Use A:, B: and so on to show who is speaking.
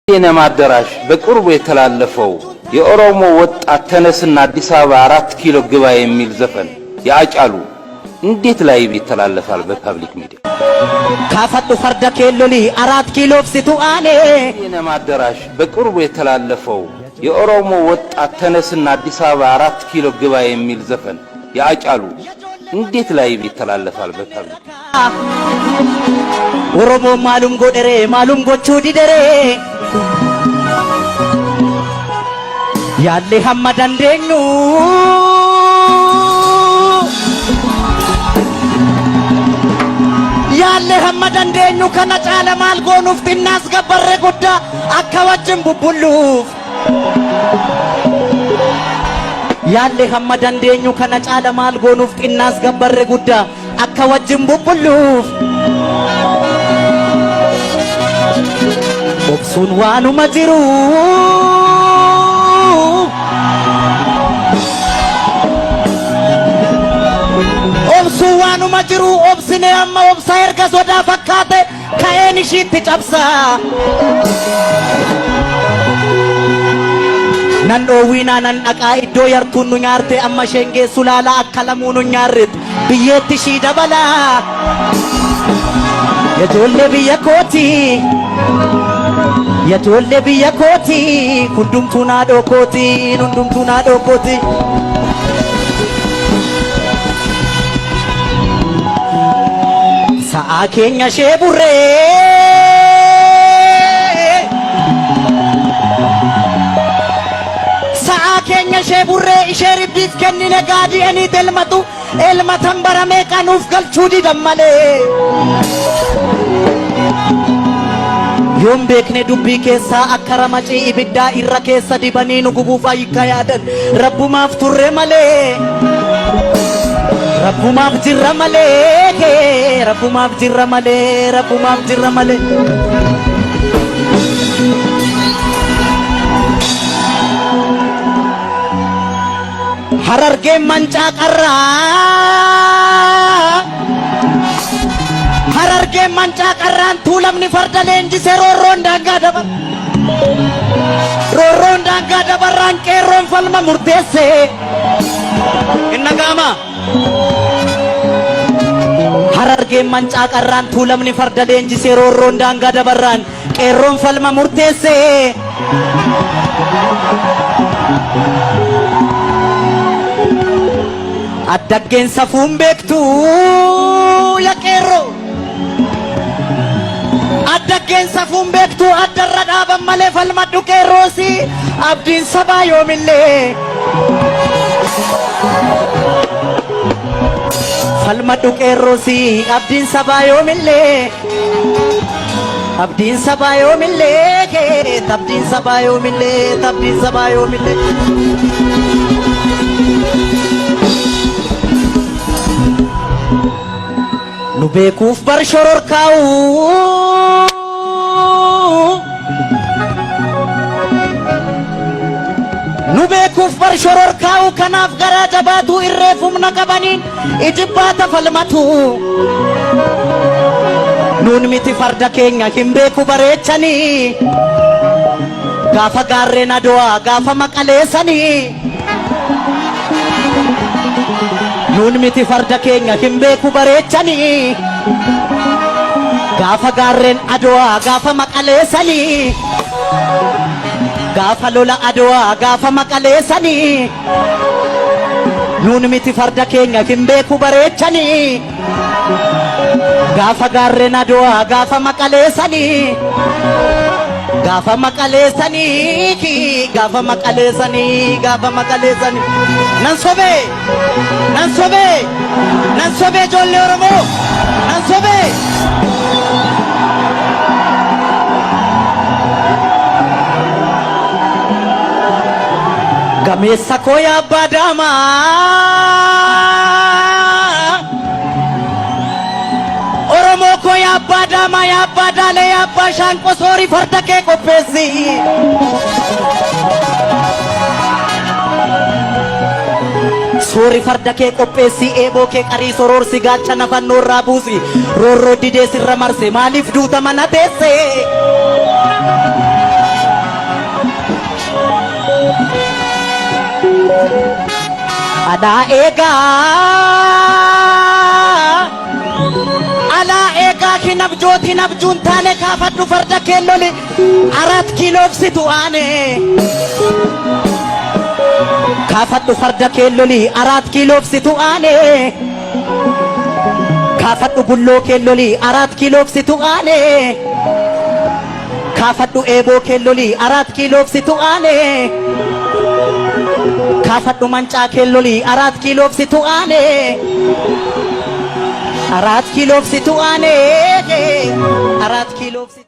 A: ሚሊኒየም አዳራሽ በቅርቡ የተላለፈው የኦሮሞ ወጣት ተነስና አዲስ አበባ 4 ኪሎ ግባ የሚል ዘፈን የአጫሉ እንዴት live ይተላለፋል በ public media?
B: Kaafadhu farda kee loli አራት ኪሎ situ aanee.
A: ሚሊኒየም አዳራሽ በቅርቡ የተላለፈው የኦሮሞ ወጣት ተነስና አዲስ አበባ 4 ኪሎ ግባ የሚል ዘፈን የአጫሉ እንዴት live ይተላለፋል በ public?
B: Oromoon maalum godheree maalum gochuu dideree yaallee hamma dandeenyu yaallee hamma dandeenyu kana caala maal goonuuf xinnaas gabbarre guddaa akka wajjin bubbulluuf yaallee hamma dandeenyu kana caala maal goonuuf xinnaas gabbarre guddaa akka wajjin bubbulluuf obsuun waanuma jiru. Obsuun waanuma jiru obsine amma obsa erga sodaa fakkaate ka'een ishiitti cabsa. Nan dhoowwiinaa nan dhaqaa iddoo yartuun nu nyaarte amma isheen geessu laala akka lamuu nu nyaarretti biyyeetti ishii dabalaa. Ijoollee biyya kooti. Ijoollee biyya kooti. Hundumtuu naadhoo kooti. Hundumtuu naadhoo kooti. Sa'aa keenya ishee burree. Sa'aa keenya ishee burree ishee ribbiif kennine gaadi'anii elmatu elmatan baramee qanuuf galchuu didan malee. Yoon beekne dubbii keessaa akka ramacii ibiddaa irra keessa dibanii nu gubuuf ayikka yaadan rabbumaaf turre malee. Rabbumaaf jirra malee, rabbumaaf jirra malee, rabbumaaf jirra malee. Harargeen mancaa qarraa. Harargeen mancaa qarraan tuulamni farda leenjisee roorroon daangaa dabar. Roorroon daangaa dabarraan qeerroon falma murteesse. Inna gaama. Harargeen mancaa qarraan tuulamni farda leenjisee roorroon daangaa dabarraan qeerroon falma murteesse. Addaggeen safuun beektu ya qeerroo. Addaggeen safuun beektu addarra dhaaban malee falmadhu qeerroosi abdiin sabaa yoomillee. Falmadhu qeerroosi abdiin sabaa yoomillee. Abdiin sabaa yoomillee, abdiin sabaa yoomillee, abdiin sabaa yoomillee. Nu beekuuf bar shororkaa'u. Nu beekuuf bar shororkaa'u kanaaf garaa jabaatu irreef humna qabaniin ijibbaata falmatu. Nuun miti farda keenya hin beeku bareechanii. Gaafa gaarreen Adowaa gaafa maqaleessanii. Nuun miti farda keenya hin beeku bareechanii. Gaafa gaarreen Adowaa gaafa maqaleessanii. Gaafa lola Adowaa gaafa maqaleessanii. Nuun miti farda keenya hin beeku bareechanii. Gaafa gaarreen Adowaa gaafa maqaleessanii. Gaafa maqaleessanii, gaafa maqaleessanii, gaafa maqaleessanii. Nan sobee, nan sobee, nan sobee ijoollee Oromoo, nan sobee. Gameessa koo yaa abbaa daamaa. Oromoo koo yaa abbaa daamaa yaa abbaa daalee yaa abbaa shaanqoo soorii farda kee qopheessi. Soori farda kee qopheessi eeboo kee qarii soroorsi gaachana fannoo irraa buusi roorroo didee sirra marse maaliif duuta mana teesse. Alaa eegaa alaa eegaa hin abjootin abjuun taane kaafadhu farda kee loli Arat kiiloof situ aane. Kaafadhu farda kee loli Araat kiiloof situ aane. Kaafadhu bulloo kee loli Araat kiiloof situ aane. Kaafadhu eeboo kee loli Araat kiiloof situ aane. Kaafadhu mancaa kee loli Araat kiiloof situ aane. Araat kiiloof situ aane. Araat kiiloof situ.